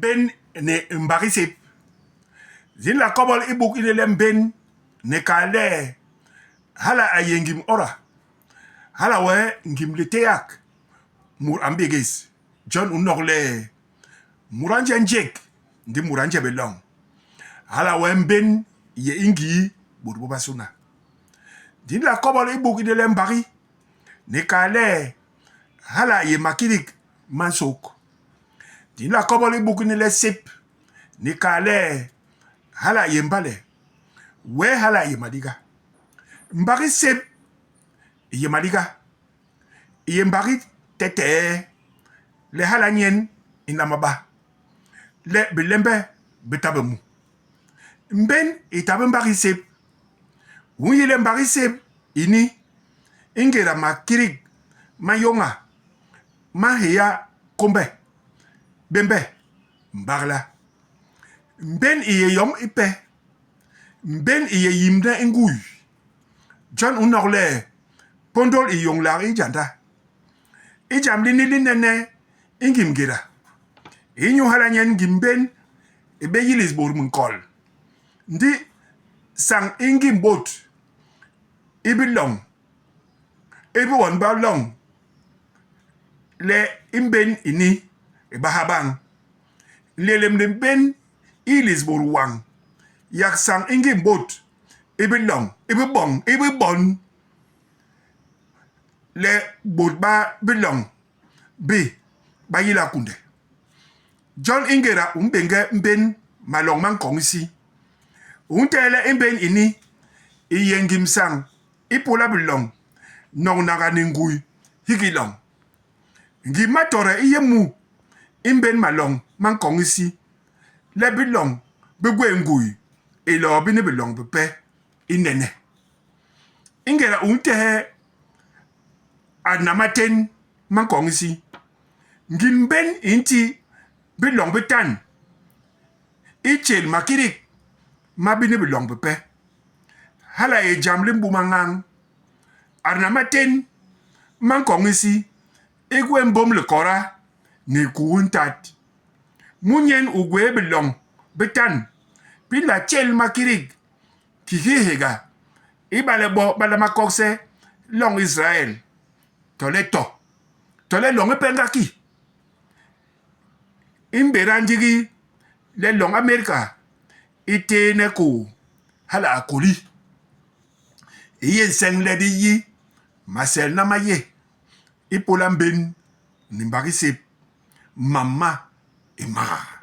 Mbén ni mbagi sép. Di nla kobol i buk ini le mbén ni kal le hala a yé ngim ora, hala wee ngim litéak mut a mbégés. Jon u nok le mut a nje njék ndi mut a nje bé loñ. Hala wee mbén i yé i ngii bôt bobasôna. Di nla kobol i buk ini le mbagi ni kal le hala a yé makidik ma nsôk. Di nla kobol i buk ini le sép ni kal le hala a yé mbale, wee hala a yé maliga. Mbagi sép i yé maliga, i yé mbagi tetee le hala nyen i nlama ba, le bilembe bi ta bé mu. Mbén i ta bé mbagi sép. U nyi le mbagi sép ini i ngéda makidik ma yôña ma nhéya kômbe, bémbe, mbagla. Mbén i yé yom ipe. Mbén i yé yimbne i ngui. Jon u nok le, pôndôl i yôñlag i janda. I jam lini li nene i ngim ngéda. Inyu hala nyen ngim mbén i bé yilis bôt minkol. Ndi sañ i ngim bôt i biloñ i bi wonba loñ le i mbén ini i ba ha bañ. Nlélém ni mbén i yilis bôt wañ, yak sañ i ngim bôt i biloñ i bi boñ i bi boñ le bôt ba biloñ bi ba yila kunde. Jon i ngéda u mbéñge mbén maloñ ma nkoñ isi, u ntehe le i mbén ini i yé ngim sañ ipôla biloñ noñnaga ni ngui hiki loñ. Ngim matode i yé mu i mbén maloñ ma nkoñ isi le biloñ bi gwé ngui iloo bini biloñ bipe i nene. I ngéda u ntehe adna matén ma nkoñ isi, ngim mbén i nti biloñ bitan i tjél makidik ma bini biloñ bipe. Hala a yé jam li mbuma ñañ. Adna matén ma nkoñ isi i gwé mbôm likôda ni kuu i ntat. Mu nyen u gwé biloñ bitan bi nla tjél makidik Kiki hihéga, ibale bo ba nlama kogse loñ Israel tole to, tole loñ ipe nga ki, i mbéda ndigi le loñ Amérika i tééne kuu, hala a kôli. I yé nseñ le di yi maselna ma yé ipôla mbén ni mbagi sép, mam ma i maa.